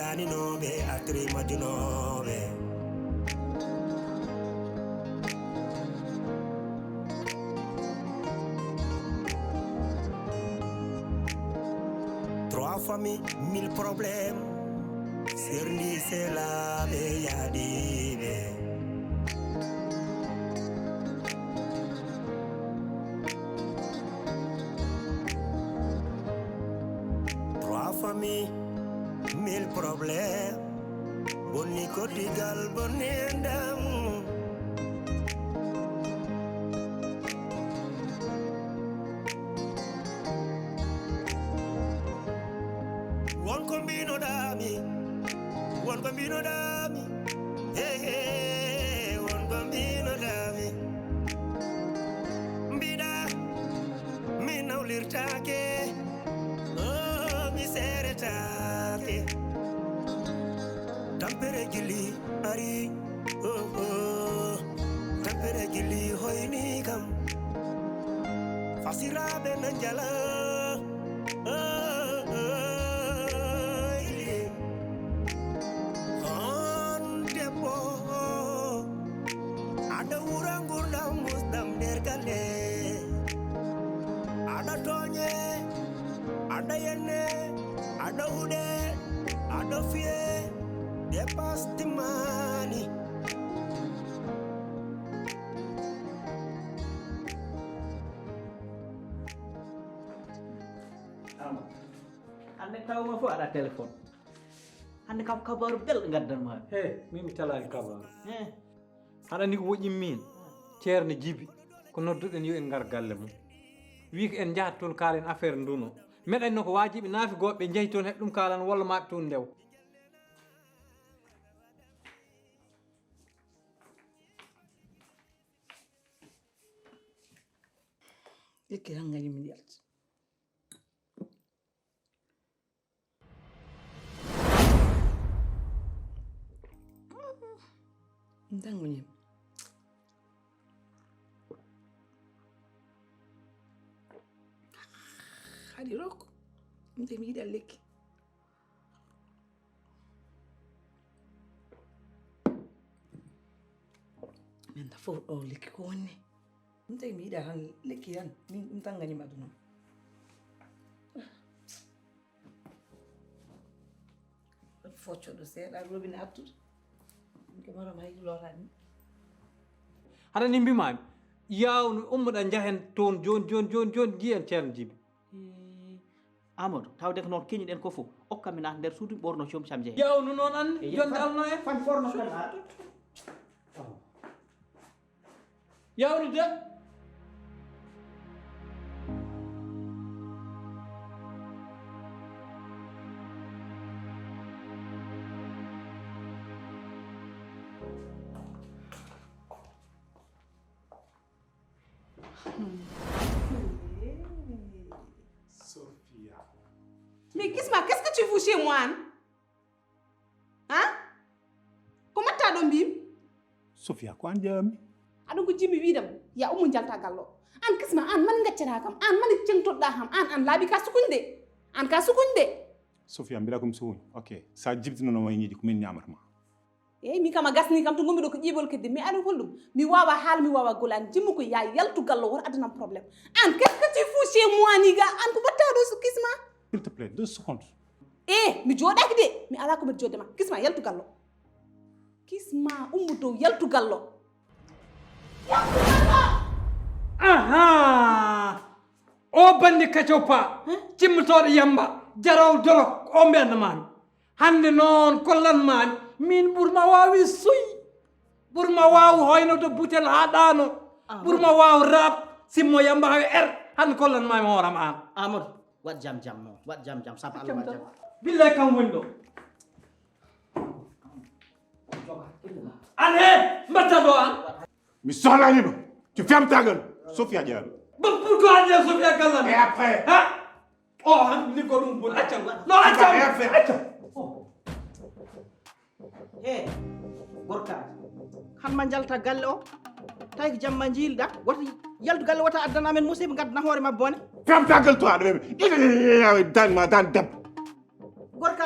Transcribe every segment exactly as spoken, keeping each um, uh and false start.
Aninooɓe, atri majjunooɓe. Trois familles, mille problèmes. Serndi selaaɓe yaadiiɓe. Trois familles, mille problèmes. Bonni koddigal, bonni enɗam. Won ko mbinoɗaami, won ko mbinoɗaami. Hey, hey, won ko mbinoɗaami. Mbiɗa mi nawlirtaake, oh, mi seeretaake. Tampere jilli ari, oh, oh. Tampere jilli hoyni kam. Fasiraaɓe na njala, oh, oh, ili. On debbo, aɗa wura ngurdam musɗam nder galle. Aɗa tooñe, aɗa yenne, aɗa huɗe, aɗa fiye, dépasse timmaani. Hannde tawma fof aɗa téléphone. Hannde kam kabaaru belɗo ngaddanmaa. He, min mi talaani kabaaru. He. Aɗa anndi ko woƴƴi min? Ceerno Jibi, ko nodduɗen yo en ngar galle mum. Wii ko en njahat toon kaalen affaire nduno. Meɗen no ko waajibi naafi gooɓe njehi toon heɓ ɗum kaalan walla maaɓe toon ndew. Lekki tan ngañi min yalti. Ɗum tan woni hen. Haɗi rok. Ɗum de mi yiɗa lekki. Min da fof ɗo lekki ko wonni. Ɗum tawi mi yiɗa tan lekki tan. Min ɗum tan ngañi mi aduna. Foccoɗo seeɗa, robinet artude. Ɗum ke mara ma yiɗi looraade ni. Haɗa ni mbimaami, yawnu ummoɗa njahen toon jooni, jooni, jooni, jooni, njiyen Ceerno Jibi. Hee, Amadou, tawde ko noon keñiɗen ko fof, okka mi naat nder suudu, mi ɓorno coom sam jeeya. Yawnu noon an, e jonde yewta. Alno en. Fan ɓorno kan a. Yawnude. Sophia. Mais Kisma, qu'est-ce que tu fous chez moi, hein? Hein? Ko mbaɗtaa ɗo mbimi? Sophia, ko an ƴaami? Aɗa ko jimi wiidam, ya ummo njalta gallo. An Kisma, an man ngaccataa kam, an man ceŋtoɗaa kam, an, an laaɓi ka sukuñde. An ka sukuñde. Sophia, mbiɗa ko mi sukuñ. Ok, sa jibtinono ma e ñiiƴe, ko min ñaamata ma. Eyi, mi kam a gasni kam to ngonmi ɗo ko ƴiiɓol kedde. Mi ari holɗum? Mi wawa haal, mi wawa gol. An jimmu ko ya yaltu gallo, wor addanam problème. An, qu'est-ce que tu fous chez moi ni ga? An ko mbaɗtaa ɗo so Kisma? S'il te plaît, deux secondes. Eh, mi jooɗaaki de. Mi alaa ko mbaɗi jooɗde ma. Kisma, yaltu gallo. Kisma, ummo dow, yaltu gallo. Yaltu gallo! Ahaa! O bandi kacopa, Huh? Cimmotooɗo yamba, jaraw dorok, ko o mbiyannoo maami. Hannde noon kollan maami, min ɓur ma waawi suy. Ɓur ma waaw hoynoto butel haa ɗaano. Ah, ɓur ma waaw raab, simmo yamba haa er. Hannde kollan maami hooram aan. Amadou, waɗ jam jam noon. Waɗ jam jam, sabu Allah waɗ jam. Billay kam woni ɗo. An he, mbatta ɗo an. Mi sohlaani ma. Tu fermes ta gueule. Sophia ƴeewa. Ba pourquoi an ƴeewa Sophia gallam? Et après? Ha? O han liggo ɗum bun accan. No accan. Et après? Accan. He, gorkaaji. Han ma njalta galle o. Tawi ko jamma njiilɗa. Wata yaltu galle wata addana amen musiba ngadda hoore ma bone. Ferme ta gueule toi. Dan ma dan debbo. Gorka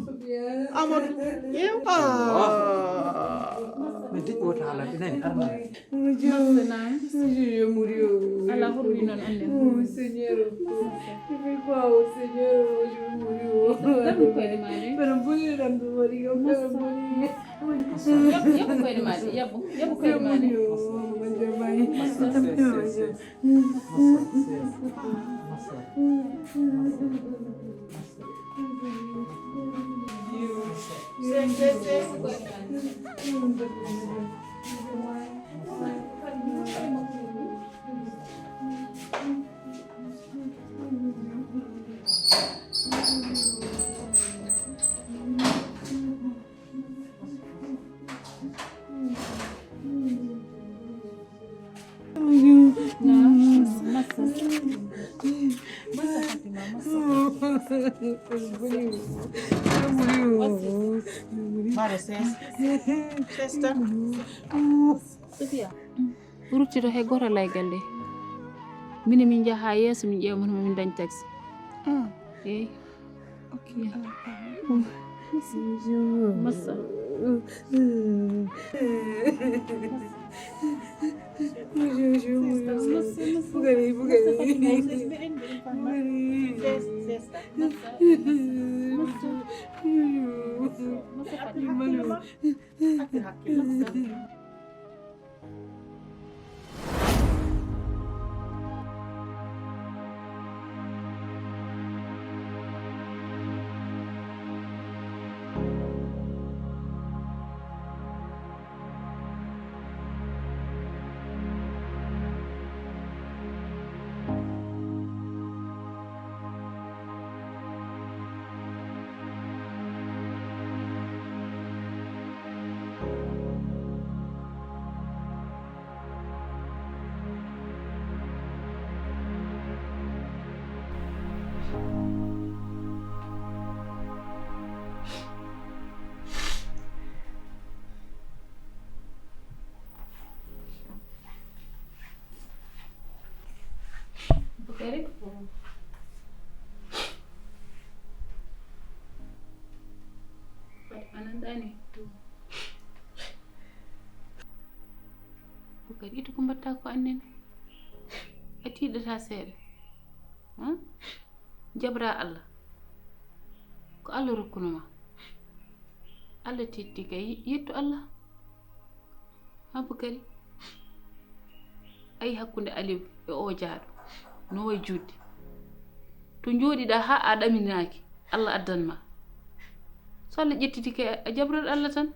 Amadou. Ah. Min diƴƴo wota haalande nani arnaa. Yo muri o. Ala hurwi noon annden. Oh, Seigneur. Depuis quoi, oh, Seigneur, oh, je veux mourir, oh. Dam koyɗe maa ɗe. Kono boni ɗam ɗum waɗi kam, kono boni. Yaɓu koyɗe maa ɗe, yaɓu, yaɓu koyɗe maa ɗe. Mare ses. Sesta. Sophia, ruttito he gooto laygal nde. Minen min njaha haa yeeso, min ƴeewa mo, min ndañ taxi. Ah. Eey. Ok. Massa. Bugari, bugari. Bukari? Fati, a nanɗaani? Bukari, ittu ko mbaɗta ko annen. A tiiɗata seeɗa. Haa? Jabra Allah. Ko Allah rokkuno ma. Allah tetti kay, yettu Allah. Haa Bukari. Ayi hakkunde Aliw e o jaaɗo. No way juutde. To njooɗiɗaa haa a ɗaminaaki, Allah addan ma. So Allah ƴettiti kay, a jabrat Allah tan.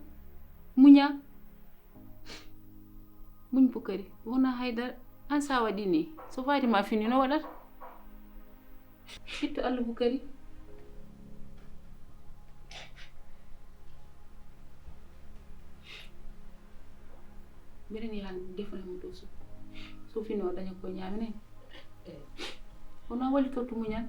Muñaa. Muñ Bukari, wonaa hay dara. Aan so a waɗii nii, so Fatima fini no waɗata? Ittu Allah Bukari. Mbiɗen yaha defana mo to suudu. So fini o daña ko ñaaminen. Wonaa wallitoo to muñal.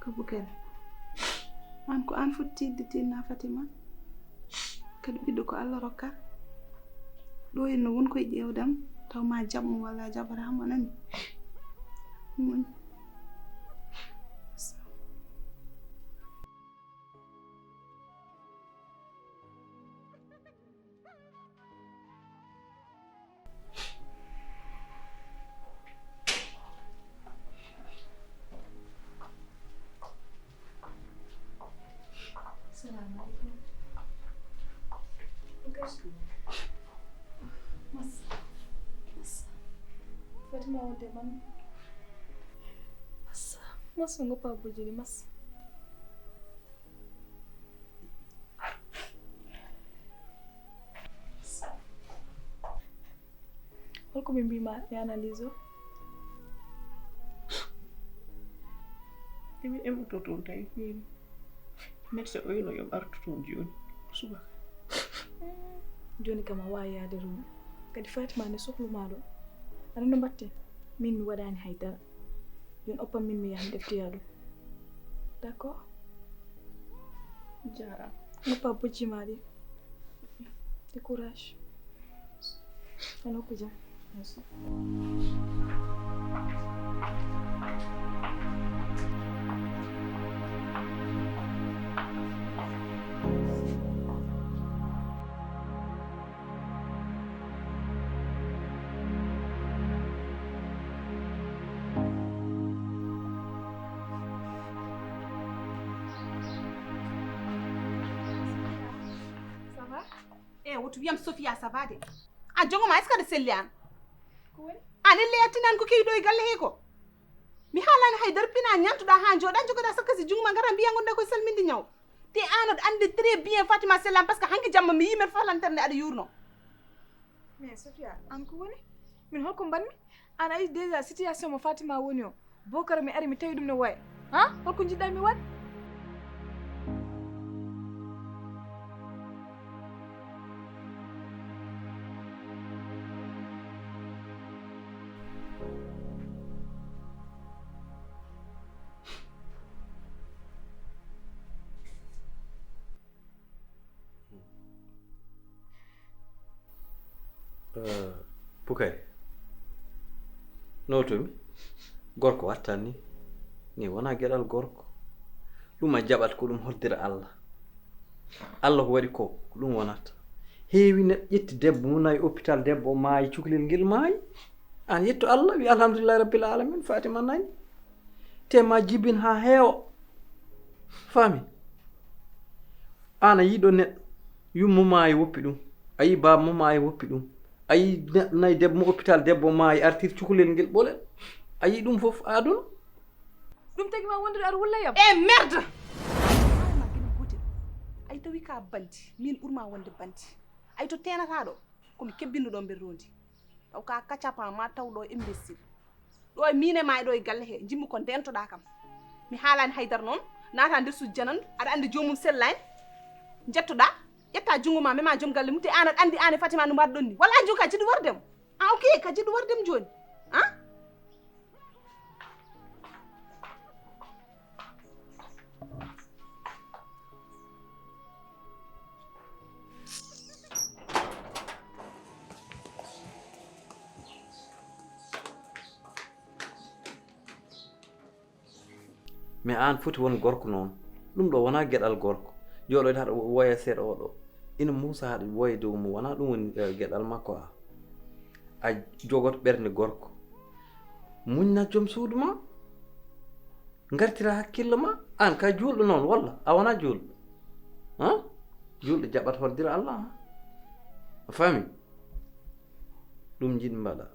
Ka Bukari, an ko an foti tiiɗde, tinna Fatima. Kadi ɓiɗɗo ko Allah rokka. Ɗo en no won koye ƴeewdam, taw ma jaɓ mo walla a jaɓataa mo, a nani? Muñ. Salamu aleykum. Massa. Massa. Fatima wonde man. Massa. Massa ngo pa bojiri massa. Holko ɓe mbima e analyse o? Emi emmoto toon tawi min. Médecin o wino yomi artu toon jooni subaka. Jooni kam a waawi yaade toon. Kadi Fatima ne sohluma ɗo. Aɗa no mbatte? Min mi waɗaani hay dara. Jooni oppam min mi yaha mi ɗeftoya ɗum. D'accord? Jaaraama. Ngoppa bojji ma ɗi. Ɗi courage. Ano ko jam. Merci. Ça va? E woto wiyam Sofia, ça va de. A jogo ma, est-ce que aɗa selli an? Ko woni? An elle yettinan ko kewi ɗo e galle he ko. Mi haalani haydara, pina ñantuɗa ha jooɗa jogoɗa sakkasi jungo ma ngara mbiya gonda koye salminde ñaw. Te an aɗa andi très bien Fatima sellan, parce que hanki jamma mi yii mbeɗa falantere nde aɗa yurno. Mais Sofia, an ko woni? Min holko mbanmi? An a yi déjà situation mo Fatima woni o. Bokara mi ari mi tawi ɗum no waya. Ha? Holko jiɗɗa mi waɗ? Eh, Bukari, nowtumi. Gorko wattan ni. Ni wona geɗal gorko. Ɗum a jaɓat ko ɗum hoddira Allah. Allah ko waɗi ko, ko ɗum wonata. Heewi neɗɗo ƴetti debbo mum, nayi hôpital, debbo maayi, cukalel ngel maayi. An yetto Allah, wi alhamdulillahi rabbil alamin, Fatima nani. Te ma jibin ha heewa. Faami? An a yiɗo neɗɗo, yummo maayi woppi ɗum. A yi baaba mo maayi woppi ɗum. A yi neɗɗo nayi debbo mo hôpital, debbo maayi, artir cukalel ngel ɓolel. A yi ɗum fof aduna. Ɗum tagi ma wondude aɗa wulla yam? E merde! Ay ma gina gotel. Ay tawi ka bandi, min ɓurma wonde bandi. Ay to tenata ɗo, ko mi kebbinɗo ɗo mbeɗa rondi. Taw ka kacapan ma taw ɗo imbécile. Ɗo e mine ma e ɗo e galle he, jimmi ko ndentoɗa kam. Mi haalani haydara noon, naata nder suudu janandu, aɗa andi joomum sellani. Jettoɗa, ƴetta junngo ma, mema joom galle mum, te an aɗa andi an e Fatima no mbaɗɗon ni. Walla an joni ka jiɗɗo wardem? Ah, ok, ka jiɗɗo wardem joni. Ah? Mais an foti won gorko noon. Ɗum ɗo wona geɗal gorko. Jooɗoyde haɗa woya seeɗa oɗo. Ina muusa haɗa woya dow mum. Wona ɗum woni, eh, geɗal makko a. A jogoto ɓernde gorko. Muñna joom suudu ma. Ngartira hakkille ma. An ka juulɗo noon walla a wona juulɗo? Ha? Juulɗo jaɓat hoddira Allah, ha? A faami? Ɗum njiɗmi mbaɗa.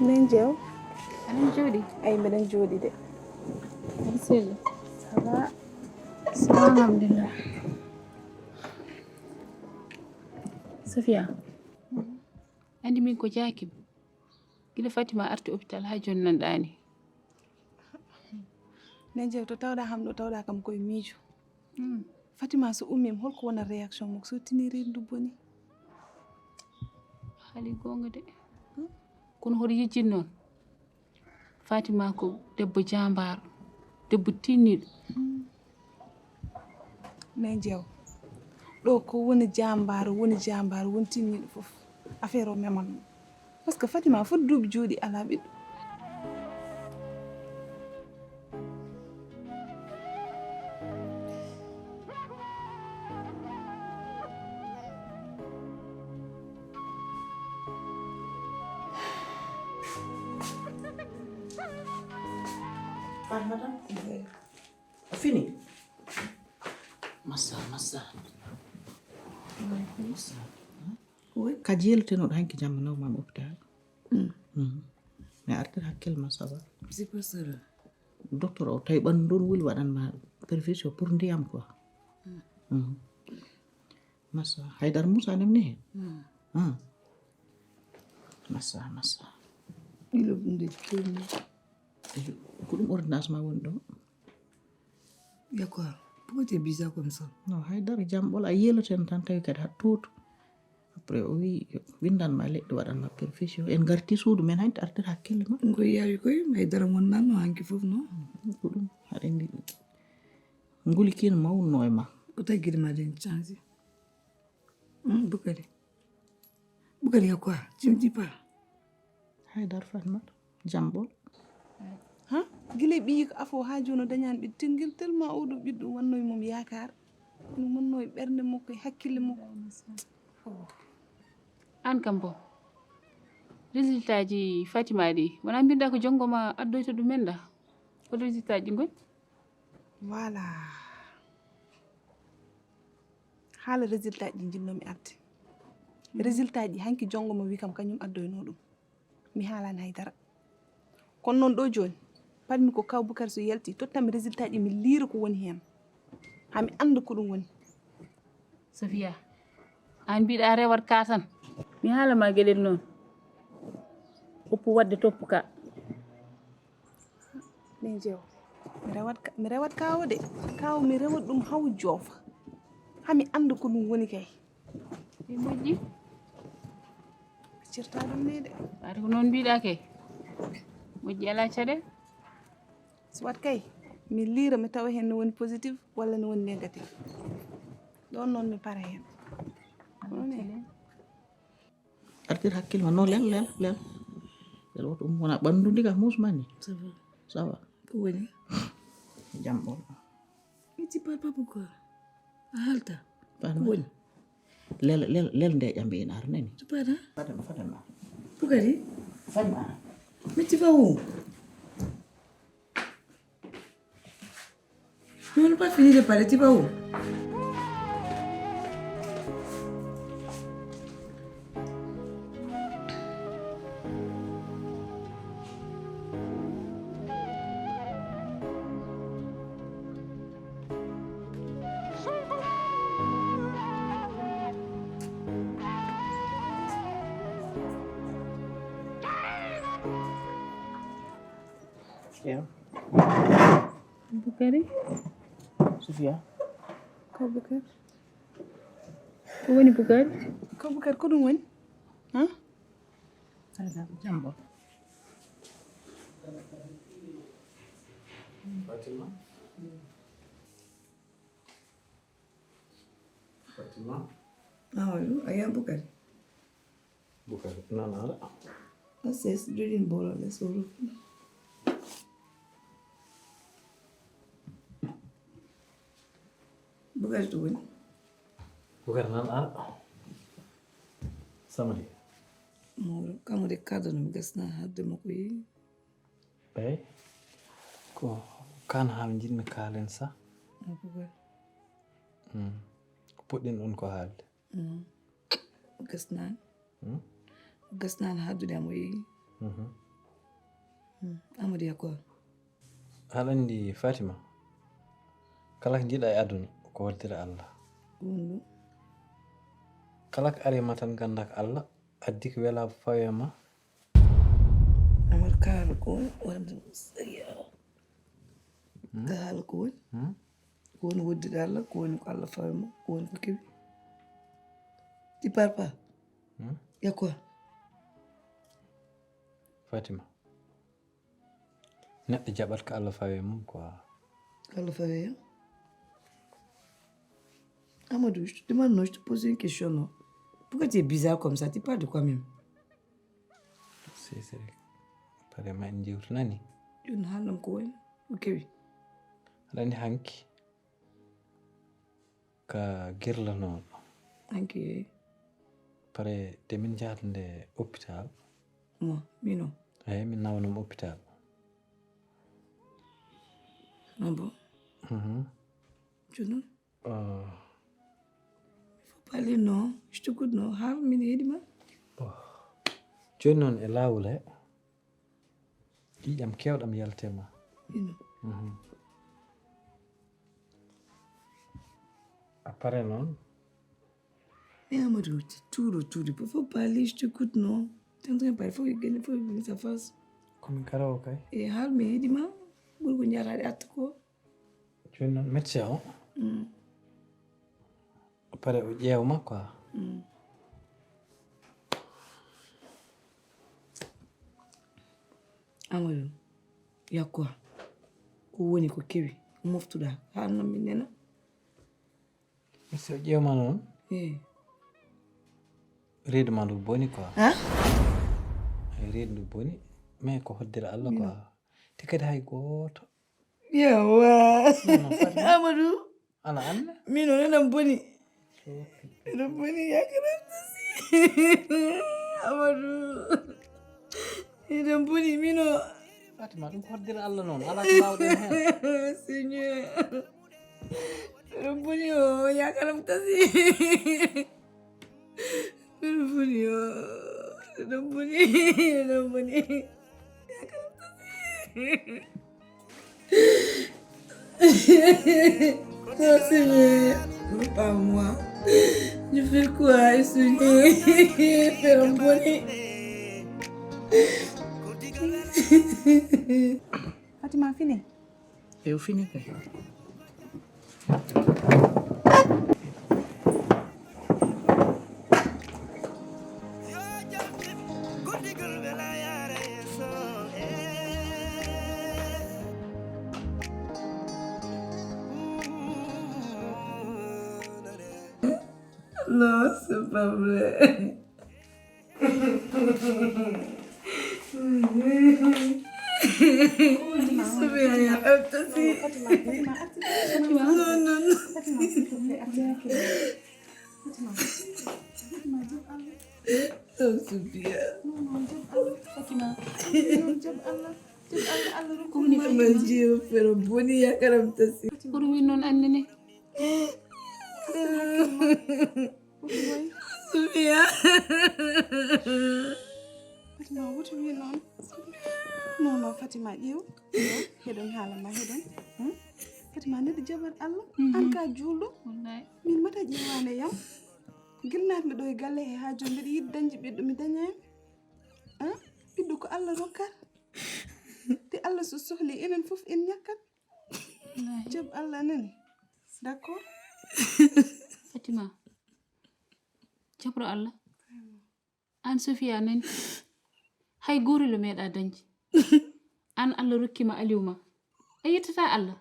Min jew. Aɗa jooɗi? Ay, mbeɗen jooɗi de. Aɗa selli? Ça va? Ça va, alhamdulillah. Sofia, andi min ko jaakim. Gila Fatima arti hôpital ha joni nan ɗaani. Min jew, to tawɗa ham ɗo, tawɗa kam koye miijo. Fatima so ummima, holko wona réaction makko so tini reedu ndu boni? Haali goonga de. Kono hoto yejjit noon. Fatima ko debbo jaambaaro, debbo tinniiɗo. Min jew, ɗo ko woni jaambaaro, woni jaambaaro, woni tinniiɗo fof, affaire o meman mo. Parce que Fatima foti duuɓi jooɗi alaa ɓiɗɗo. Fatmata? A fini? Massa, massa. Massa. Ka jeeltenoɗo hanki jamma nawmam hôpital. Mais artir hakkille ma, ça va. C'est pas ça. Docteur o tawi ɓandu ɗon wuli waɗan ma perfusion pour ndiyam quoi. Massa. Haydara Moussa nem ne hen? Massa, massa. Il a des problèmes. Ko ɗum ordonnance ma woni ɗo? Il y a quoi? Pourquoi tu es bizarre comme ça? Non, haydara, jam ɓolo, a yeloten tan tawi kadi ha tuutu. Après o wi windan ma leɗɗe, waɗan ma perfusion. En garti suudu men, hanti artir hakkille ma. Ko yawi koy, may dara mon nan no hanki fof no. Ko ɗum haɗa andi. Nguli kin mawno e ma. Ko tagiri ma den change. Hmm, Bukari. Bukari, il y a quoi? Tu me dis pas. Haydara, Fatmata, jam ɓolo. Ha? Gila ɓiyi ko afo ha joni o dañani ɓiɗɗo, tingil tellement oɗo ɓiɗɗo wanno e mum yaakaar. Ɗum wonno e ɓernde makko, e hakkille makko. An kam bo, résultat ji Fatima ɗi wona mbinda ko jonngo ma addoyta ɗum men da? Ko résultat ji ngoni? Voilà. Haala résultat ji jinnomi arde. Résultat ji hanki jonngo ma wi kam kañum addoyno ɗum. Mi haalani haydara. Kono noon ɗo jooni, paɗmi ko kaw Bukar so yalti, tottanmi résultat ji, mi liira ko woni heen. Haa mi annda ko ɗum woni. Sofia, aan mbiɗa rewat ka tan. Mi haala ma geɗel noon. Oppu waɗde toppu ka. Min jew. Mi rewat ka, mi rewat kawo de. Kawo mi rewat ɗum haw joofa. Haa mi annda ko ɗum woni kay. Mi moƴƴi. Accirta ɗum ni de. Waade ko noon mbiɗa kay. Moƴƴi alaa caɗeele. Soit kay, mi liira mi tawa heen no woni positif walla no woni négatif. Ɗoon noon mi para heen. Kono ne. Artir hakkille ma, no lel, lel, lel. Lel woto um wona ɓanndu ndi ka muus ma ni. Ça va. Ça va. Ko woni? Jam ɓolo. Mais tu parles pas pourquoi? A haalta. Pardon? Ko woni? Lel, lel, lel nde ƴambe ina ar nani. Tu parles, hein? Fadam, fadam ma. Bukari? Fadam ma. Mais tu vas où? Nous n'avons pas fini de parler, tu vas où? Sofia. Bukari? Sofia. Ko Bukar? Ko woni Bukari? Ko Bukar, ko ɗum woni? Hã? Jam ɓolo. Fatima. Fatima. Ah, oui, a yiyan Bukari? Bukari, non, non, non. Ah, c'est ce que je dis, bon, là, c'est vrai. Bukari to woni? Bukari nan ar. Samari. Mawɗo, kamo de kadano mi gasna hadde makko yi. Eyi. Ko kan ham jiɗmi kaalen sa. Bukari. Hmm. Ko puɗɗin ɗon ko haalde. Hmm. Gasnani. Hmm? Gasnani haddude mo yi. Mhm. Amadou, ya quoi? Aɗa anndi Fatima, kala ko njiɗa e aduna ko waddira Allah. Ko woni ɗum? Kala ko ari ma tan gannda ko Allah addi, ko wela fawe ma. Amadou, kaala ko woni wonde saya. Kaala ko woni. Ko woni waddira Allah, ko woni ko Allah fawe ma, ko woni ko kewi. Tu parles pas. Hmm? Ya quoi? Fatima, neɗɗo jaɓat ko Allah fawe mum quoi. Ko Allah fawe ya. Amadou, je te demande, non, je te pose une question, non? Pourquoi tu es bizarre comme ça? Tu parles de quoi même? C'est c'est vrai. Pare ma en jewtinani. Jooni haalnam ko woni, ko kewi. Aɗa anndi hanki ka girlanooɗo. Hanki, eyi. Pare te min njahata nde hôpital. Mo, mino. Eyi, min nawanum hôpital. Ah bon? Mhm. Jooni noon? Oh. Il faut parler, non? Je t'écoute, non? Haal, min heɗi ma. Jooni noon e laawol he, ƴiiƴam keewɗam yaltema. Ino. Mhm. A pare noon? Mais Amadou, tu tournes autour du pot. Faut parler, je t'écoute, non? T'es en train de parler, faut que gagner, faut que gagner sa face. Ko min karawo kay. E haal, min heɗi ma. Ɓuri ko njaraade atta ko. Jooni noon médecin o, Mm. pare o ƴeewma quoi. Mm. Amadou, ya quoi? Ko woni ko kewi? Ko moftuɗa? Haalnam min nena. So ƴeewma noon, Eh. reedu ma ndu boni quoi. Ha? Reedu ndu boni, mais ko hoddira Allah quoi. Te kadi hay gooto. Yawa. Non, non, Fatima. Amadou, Ala anna. Min o, eɗen boni. Eɗen boni, yakira. Amadou. Eɗen boni, min o. Fatima, ɗum ko hoddira Allah noon. Ala ko mbaawɗen heen. Seigneur. Eɗen boni o, yakaram tasi. Eɗen boni o. Eɗen boni. Eɗen boni. Yakaram tasi. Oh Seigneur, pas moi. Je fais quoi, Seigneur? Eɗen boni. Fatima, fini? Eyo, fini kay. Non, c'est pas vrai. Sophia, ya, eh, tasi. Non, non, non. Oh, Sophia. Maman, Dieu, pero boni, yakaram tasi. Pour min noon annene. Sophia. Fatima, what do you mean noon? Non, non, Fatima, ƴeew. Heɗon haala ma, heɗon. Hmm? Fatima, neɗɗo jaɓat Allah. An ka juulɗo. Wallahi. Min mata ƴeewaane yam. Gila naatmi ɗo e galle he haa jooni mbiɗa yiɗi dañde ɓiɗɗo, mi dañaani. Ah? Ɓiɗɗo ko Allah rokkat. Te Allah so sohli enen fof en ñakkat. Wallahi. Jaɓ Allah nani. D'accord? Fatima. Jaɓro Allah. An Sophia nani. Hay gooto lo meeɗa dañde. An Allah rokki ma Aliou ma. A yettata Allah.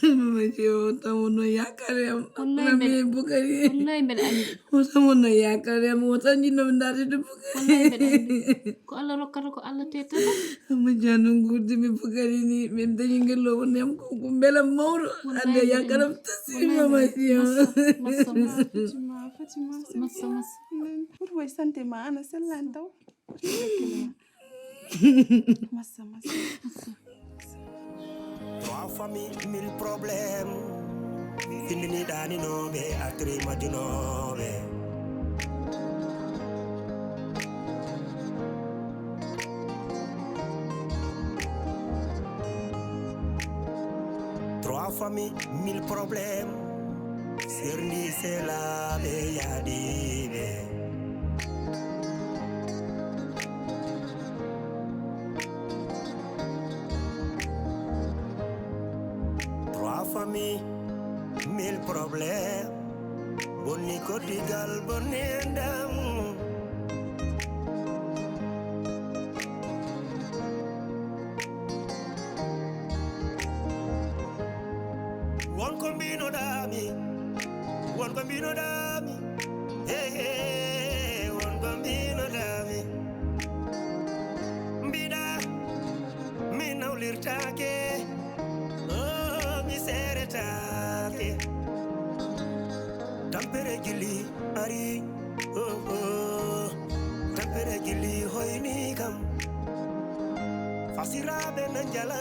Mama Dieu, o tamo no yakare am. Wallahi Mami mbeɗa- Bukari. Wallahi mbeɗa anndi. O tamo no yakare am. O tan jinno mi ndaade to Bukari. Wallahi mbeɗa anndi. Ko Allah rokkata ko Allah tettata. Amma jano gurdi mi Bukari ni. Min dañi ngel o woni am ko ko mbela mawɗo. Ande yakare am tasi, Mama Dieu. Massa, massa, massa. Fatima, Fatima. Massa, massa. Woto way santé ma ana sellani taw. Massa, massa. Trois familles, mille problèmes. Findini ɗaninooɓe, atri majjunooɓe. Mille problèmes, serndi selaaɓe yaaɗiiɓe. Trois familles, mille problèmes, bonni koddigal, bonni enɗam. Won ko mbinoɗaami, won ko mbinoɗaami, he he, won ko mbinoɗaami. Mbiɗa mi nawlirtaake, o mi seeretaake. Tampere jilli ari, o o, tampere jilli hoyni kam. Fasiraaɓe na njala